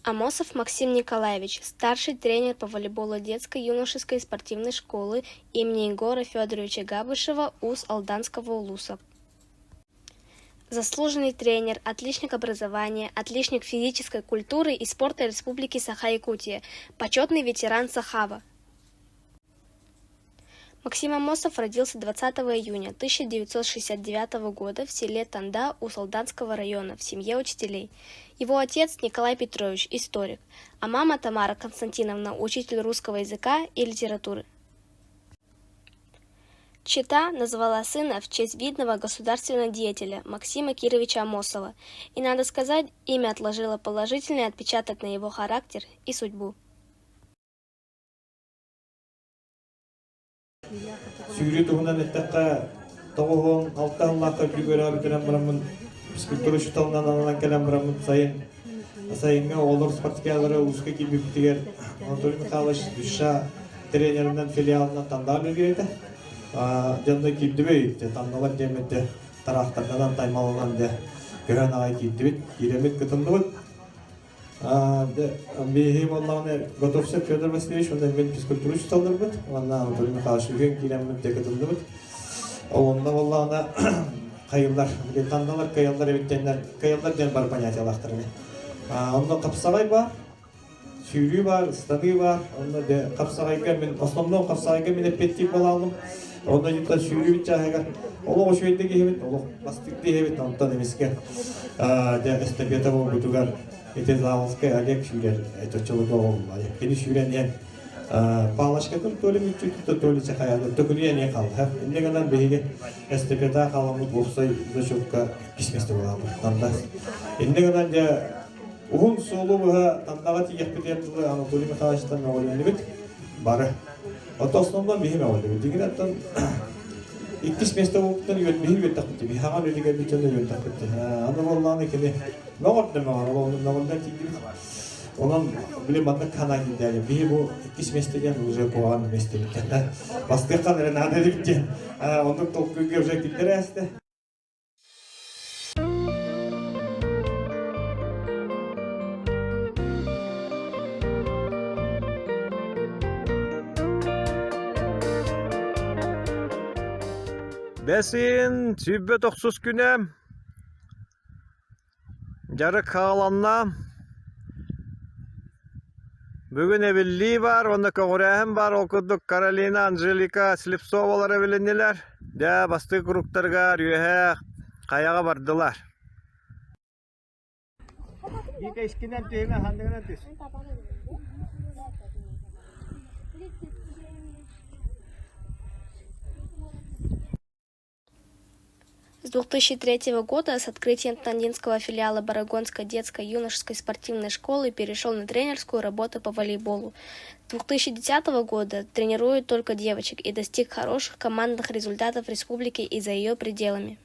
Амосов Максим Николаевич, старший тренер по волейболу детско-юношеской спортивной школы имени Егора Федоровича Габышева Уус-Алданского улуса. Заслуженный тренер, отличник образования, отличник физической культуры и спорта Республики Саха-Якутия, почетный ветеран Сахава. Максим Амосов родился 20 июня 1969 года в селе Танда Уус-Алданского района в семье учителей. Его отец Николай Петрович – историк, а мама Тамара Константиновна – учитель русского языка и литературы. Чета назвала сына в честь видного государственного деятеля Максима Кировича Амосова, и, надо сказать, имя отложило положительный отпечаток на его характер и судьбу. Сүүрүү туһунан эттэххэ, 96 сыллаахха үрдүк үөрэҕи бүтэрэн бараммын, физкультура учууталынан ананан кэлэн бараммын сайын сайыҥҥы оҕолор спартакиадалара улууска киирбиппитигэр Анатолий Михайлович Душа тренеринэн филиалынан Тандаа үлэлиир этэ. Дьонно киирдибит, Тандалар диэммит тараахтарданан, таймаланан дэ көһөн аҕай киирдибит, киирэммит кытынныбыт. Биһиги буоллаҕына Готовцев Федор Васильевич уонна мин физкультура учууталларбыт уонна Анатолий Михайлович үһүөн киирэммит дьэ кытынныбыт. Онно буоллаҕына хайыллар, тандалар кыайаллар эбит диэннэр, кыайаллар диэн бары понятиялаахтар эми. Онно хапсаҕай баар, сүүрүү баар, ыстаныы баар. Онно дьэ хапсаҕайга мин основном хапсаҕайга мин эппиэттиир буолаалым. Онно дьиттэн сүүрүүбүт чааһыгар олох үчүгэйдик иһэбит, олох бастык иһэбит, онтон эмискэ дьэ эстафета буолбутугар ити Залскай Олег сүүрэр чоччолуга оҕоллар. Кини сүүрэн иһэн палочкатын то ли мүччүтү, то ли чахайаны төкүнүйэн иһэн хаалла. Инньэ гынан биһиги эстафета халаммыт уопсай зачетка иккис миэстэ буолаабыт Танда. Инньэ гынан дьэ уһун суолу быһа Тандаҕа тиийиэхпитигэр дылы Анатолий Михайловичтан мөҕүлүннүбүт бары. Оттон основном биһи мөҕүллүбүт. Дигин оттон иккис место буолбуттан үөт биһи үөттэхпит дии. Биһаҕан үлүгэр бүтэн үөттэхпит дии. Аны буоллаҕына кини мөҕөр да мөҕөр, ол ону мөҕүллэн тиийдибит. Онон били маннык ханаа киирдээли. Биһи бу иккис место диэн уже куһаҕан место эбит. Бастыаххан эрэ наада эбит диэн. Оннук толкуйга уже киллэрэ ээстэ. Бэсин 190 күнэ дьарык хааланна. Бүгүн эбиллии баар уонна көҕүрээһин баар. Ол курдук Каролина, Анжелика Слепцовалар эбилиннилэр. Дьэ, бастакы кругтарыгар үөһээ хайаҕа бардылар. Вика искинэн түһүмэ, ханныгынан түс. С 2003 года с открытием Тандинского филиала Борогонской детско-юношеской спортивной школы перешел на тренерскую работу по волейболу. С 2010 года тренирует только девочек и достиг хороших командных результатов в республике и за ее пределами.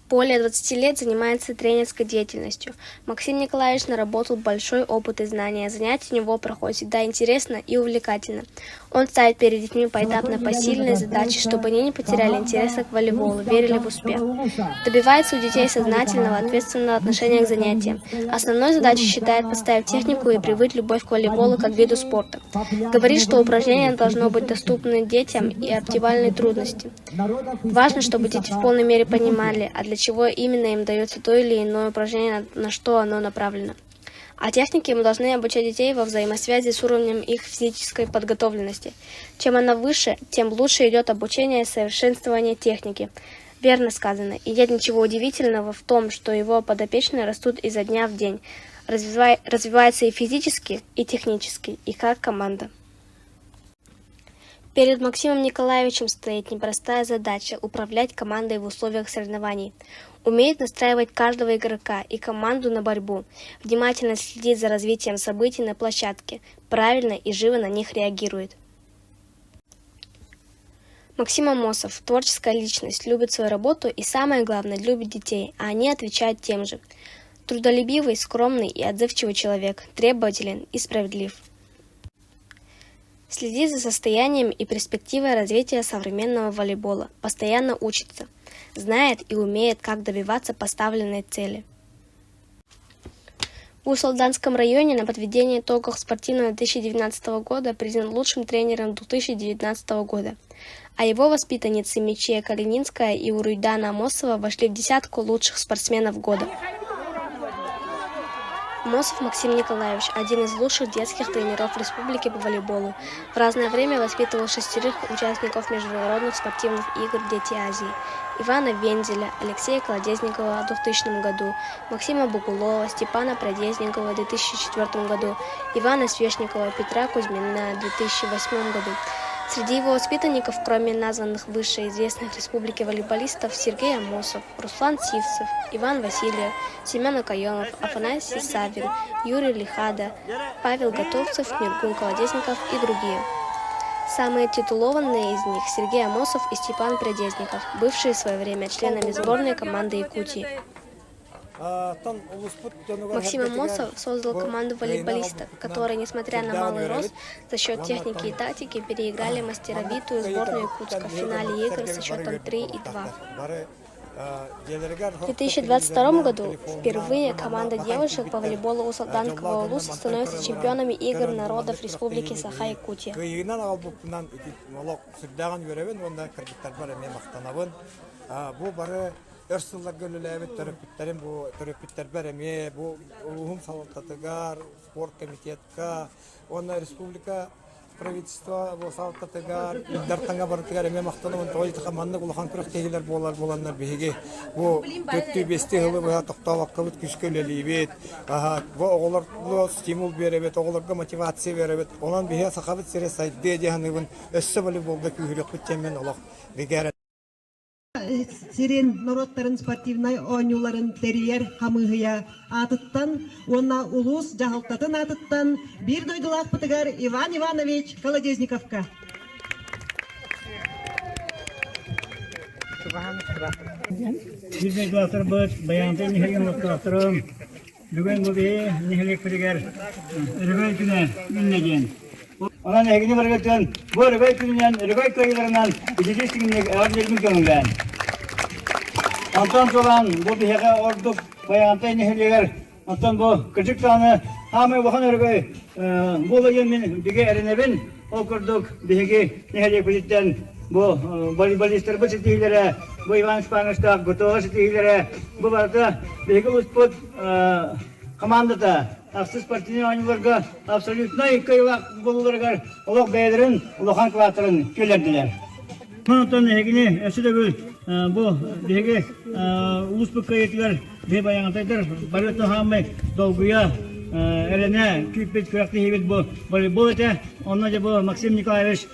Более 20 лет занимается тренерской деятельностью. Максим Николаевич наработал большой опыт и знания. Занятия у него проходят всегда интересно и увлекательно. Он ставит перед детьми поэтапно посильные задачи, чтобы они не потеряли интереса к волейболу, верили в успех. Добивается у детей сознательного, ответственного отношения к занятиям. Основной задачей считает поставить технику и привить любовь к волейболу как виду спорта. Говорит, что упражнение должно быть доступно детям и оптимальной трудности. Важно, чтобы дети в полной мере понимали, а для чего именно им дается то или иное упражнение, на что оно направлено. А технике мы должны обучать детей во взаимосвязи с уровнем их физической подготовленности. Чем она выше, тем лучше идет обучение и совершенствование техники. Верно сказано, и нет ничего удивительного в том, что его подопечные растут изо дня в день, развиваются и физически, и технически, и как команда. Перед Максимом Николаевичем стоит непростая задача – управлять командой в условиях соревнований. Умеет настраивать каждого игрока и команду на борьбу, внимательно следит за развитием событий на площадке, правильно и живо на них реагирует. Максим Амосов – творческая личность, любит свою работу и, самое главное, любит детей, а они отвечают тем же. Трудолюбивый, скромный и отзывчивый человек, требователен и справедлив. Следит за состоянием и перспективой развития современного волейбола, постоянно учится, знает и умеет, как добиваться поставленной цели. В Усть-Алданском районе на подведение итогов спортивного 2019 года признан лучшим тренером 2019 года. А его воспитанницы Мичия Калининская и Уруйдана Амосова вошли в десятку лучших спортсменов года. Мосов Максим Николаевич – один из лучших детских тренеров республики по волейболу. В разное время воспитывал шестерых участников международных спортивных игр «Дети Азии» – Ивана Вензеля, Алексея Колодезникова в 2000 году, Максима Бугулова, Степана Продезникова в 2004 году, Ивана Свешникова, Петра Кузьмина в 2008 году. Среди его воспитанников, кроме названных выше известных республике волейболистов Сергей Амосов, Руслан Сивцев, Иван Васильев, Семен Окаемов, Афанасий Савин, Юрий Лихада, Павел Готовцев, Миргун Колодезников и другие. Самые титулованные из них – Сергей Амосов и Степан Прядезников, бывшие в свое время членами сборной команды Якутии. Максим Амосов создал команду волейболистов, которые, несмотря на малый рост, за счет техники и тактики переиграли мастеровитую сборную Якутска в финале игр со счетом 3-2. В 2022 году впервые команда девушек по волейболу Усть-Алданского улуса становится чемпионами игр народов Республики Саха-Якутия. Өр сылларга үлэлээбит төрөппүттэрим бу төрөппүттэрбэр эмиэ бу улууһум салалтатыгар, спорт комитетка уонна республика правительство бу салалтатыгар, Илдартаҥҥа барытыгар эмиэ махтанабын. Тоҕо диэтэххэ маннык улахан күрэхтэһиилэр буолар буоланнар биһиги бу төртүү-биэстии сылы быһа тохтообоккобут күүскэ үлэлиибит. Бу оҕолорго стимул биэрэбит, оҕолорго мотивация биэрэбит. Онон биһиги Сахабыт сирэ сайдыа дии саныыбын. Өссө волейболга күүһүрүөхпүт диэн мин олох бигэ Сирин норуоттарын спортивнай оонньууларын тэрийэр хамыыһыйа аатыттан уонна улуус дьаһалтатын аатыттан биир дойдулаахпытыгар Иван Иванович Колодезниковка. Биир дойдулаахтарбыт Байаантай нэһилиэгин олохтоохторун бүгүн бу биһи нэһилиэкпитигэр Өрөгөй күнэ үүннэ диэн. Онон эһигини барыгытын бу Өрөгөй күнүнэн, Өрөгөй кыайыыларынан ититии сигинник эҕэрдэлиирбин көҥүллээн. Онтон туран бу биһиэхэ ордук Байаантай нэһилиэгэр оттон бу кырдьык даҕаны хаамай улахан өрөгөй буола диэн мин бигэ эрэнэбин. Ол курдук биһиги нэһилиэкпититтэн бу волейболистарбыт ситиһиилэрэ, бу Иван Степановичтаах ГТО ситиһиилэрэ, бу барыта биһиги улууспут командата ахсыс спортивнай оонньууларга абсолютнай кыайыылаах буолууларыгар олох бэйэлэрин улахан кылааттарын киллэрдилэр. Онтон эһигини өссө төгүл бу биһиги улууспут кыайыытыгар биһи байаҥатайдар бары хааммай долгуйа эрэнэ күүппүт күрэхтэһиибит бу волейбол этэ. Онно дьэ бу Максим Николаевич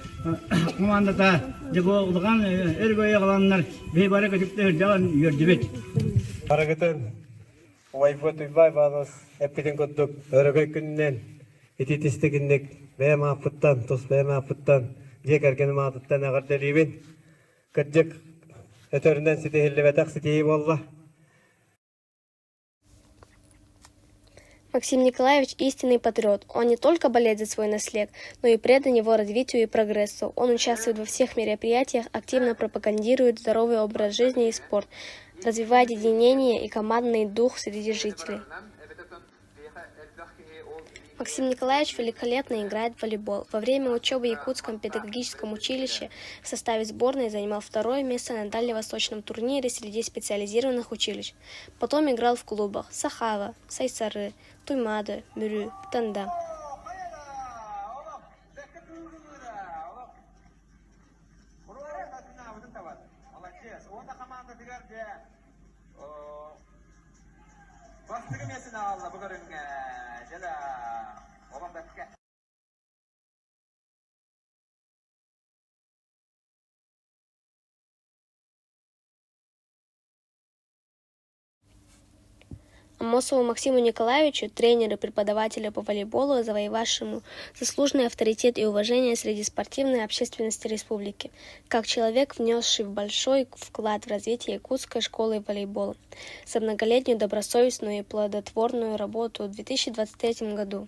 командата дьэ бу улахан өргөйө аҕаланнар биһи бары көтүктэ үрдэҕин үөрдүбүт. Барыгытын Убайбыт Уйбай Баалыс эппитин курдук өрөгөй күнүнэн итиитистигинник бэйэм ааппыттан, тус бэйэм ааппыттан, дьиэ кэргэним аатыттан эҕэрдэлиибин. Кырдьык, өтөрүнэн ситиһиллибэтэх ситиһии буолла. Максим Николаевич истинный патриот. Он не только болеет за свой наслед, но и предан его развитию и прогрессу. Он участвует во всех мероприятиях, активно пропагандирует здоровый образ жизни и спорт, развивает единение и командный дух среди жителей. Максим Николаевич великолепно играет в волейбол. Во время учебы в Якутском педагогическом училище в составе сборной занимал второе место на дальневосточном турнире среди специализированных училищ. Потом играл в клубах «Сахава», «Сайсары», «Туймада», «Мүрү», «Танда». Амосову Максиму Николаевичу, тренеру и преподавателю по волейболу, завоевавшему заслуженный авторитет и уважение среди спортивной общественности республики, как человек, внесший большой вклад в развитие якутской школы волейбола, за многолетнюю добросовестную и плодотворную работу в 2023 году.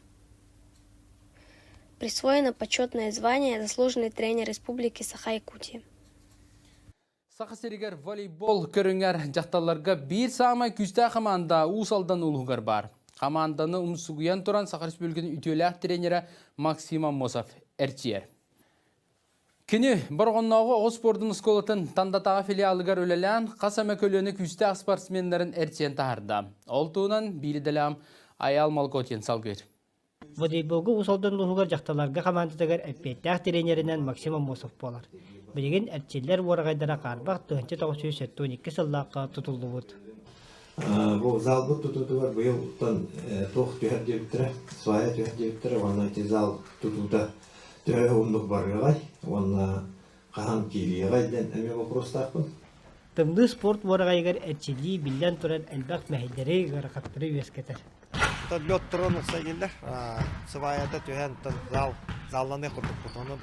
Присвоено почетное звание «Заслуженный тренер Республики Саха-Якутия». Саха сиригэр волейбол көрүҥэр дьахталларга биир саамай күүстээх хамаанда Уус Алдан улууһугар баар. Хамаанданы умсугуйан туран Саха Республикатын үтүөлээх тренерэ Максим Аммосов эрчийэр. Кини Бороҕоннооҕу оҕо спордун оскуолатын Тандатааҕы филиалыгар үлэлээн, хас эмэ көлүөнэ күүстээх спортсменнарын эрчийэн таһаарда. Ол туһунан биир идэлээх Айаал Молготин салгыыр. Волейболга Уус Алдан улууһугар дьахталларга хамаандатыгар эппиэттээх тренеринэн Максим Аммосов буолар. Билигин эрчиллэр уораҕайдара хаарбах 1972 сыллаахха тутуллубут. Бу залбыт тутуутугар быйыл туох түһэр диэбиттэрэ, свая түһэр диэбиттэрэ уонна ити зал тутуута төһө уһуннук барыаҕай уонна хаһан киириэҕэй диэн эмиэ боппуруостаахпын. Тымныы спорт уораҕайыгар эрчиллии биллэн турар элбэх мэһэйдэри, ыарахаттары үөскэтэр. Лед туран уксайдылар. Сыбаайата түһэн зал залланыах курдукпут. Онон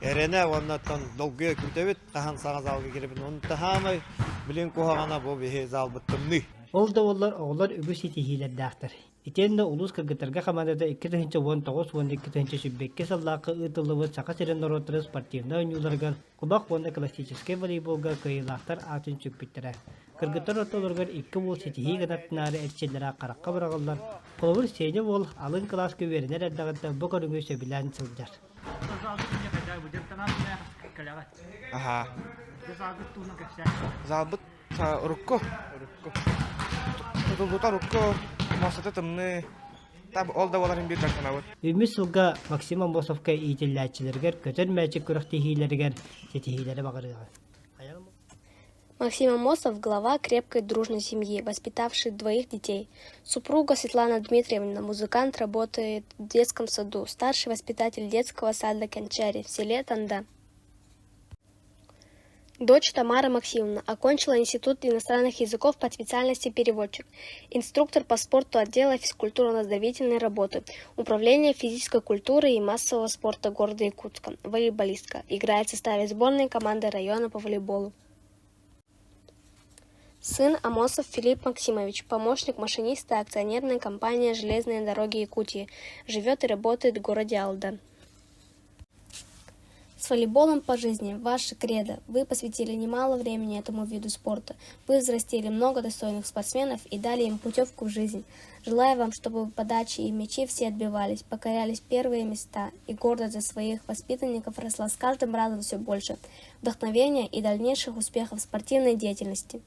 эрэнэ уонна долгуйа күүтэбит. Хаһан саҥа залга киирэбин. Онон таһаамай билин куһаҕана бу биһи залбыт тымныы. Ол да буоллар оҕолор үгүс ситиһиилэрдээхтэр. Итиэннэ улуус кыргыттарга хамаандата 2019 уонна 2022 сыллаахха ыытыллыбыт Саха сирин норуоттарын спортивнай оонньууларыгар кубах уонна классическай волейболга кыайыылаахтар аатын сүкпүттэрэ. Кыргыттар ортолоругар икки уол ситиһии гынаттынаары эрчиллэрэ харахха быраҕыллар. Холобур, Сеня уол алын кылааска үөрэнэр эрдэҕиттэн бу көрүҥү сөбүлээн сылдьар. Аха. Залбыт урукку. Урукку. Тутуллута урукку муостата тымныы. Ол да буолар биир дьарыктанабыт. Үүммүт сылга Максим Аммосовка иитиллээччилэригэр көтөр мээчик күрэхтэһиилэригэр ситиһиилэри баҕарыаҕа. Максим Аммосов – глава крепкой дружной семьи, воспитавший двоих детей. Супруга Светлана Дмитриевна, музыкант, работает в детском саду, старший воспитатель детского сада Кончари в селе Танда. Дочь Тамара Максимовна окончила Институт иностранных языков по специальности переводчик, инструктор по спорту отдела физкультурно-оздоровительной работы, Управления физической культуры и массового спорта города Якутска, волейболистка, играет в составе сборной команды района по волейболу. Сын Амосов Филипп Максимович, помощник машиниста акционерной компании «Железные дороги Якутии», живет и работает в городе Алдан. С волейболом по жизни – ваше кредо. Вы посвятили немало времени этому виду спорта. Вы взрастили много достойных спортсменов и дали им путевку в жизнь. Желаю вам, чтобы подачи и мячи все отбивались, покорялись первые места, и гордость за своих воспитанников росла с каждым разом все больше. Вдохновения и дальнейших успехов в спортивной деятельности.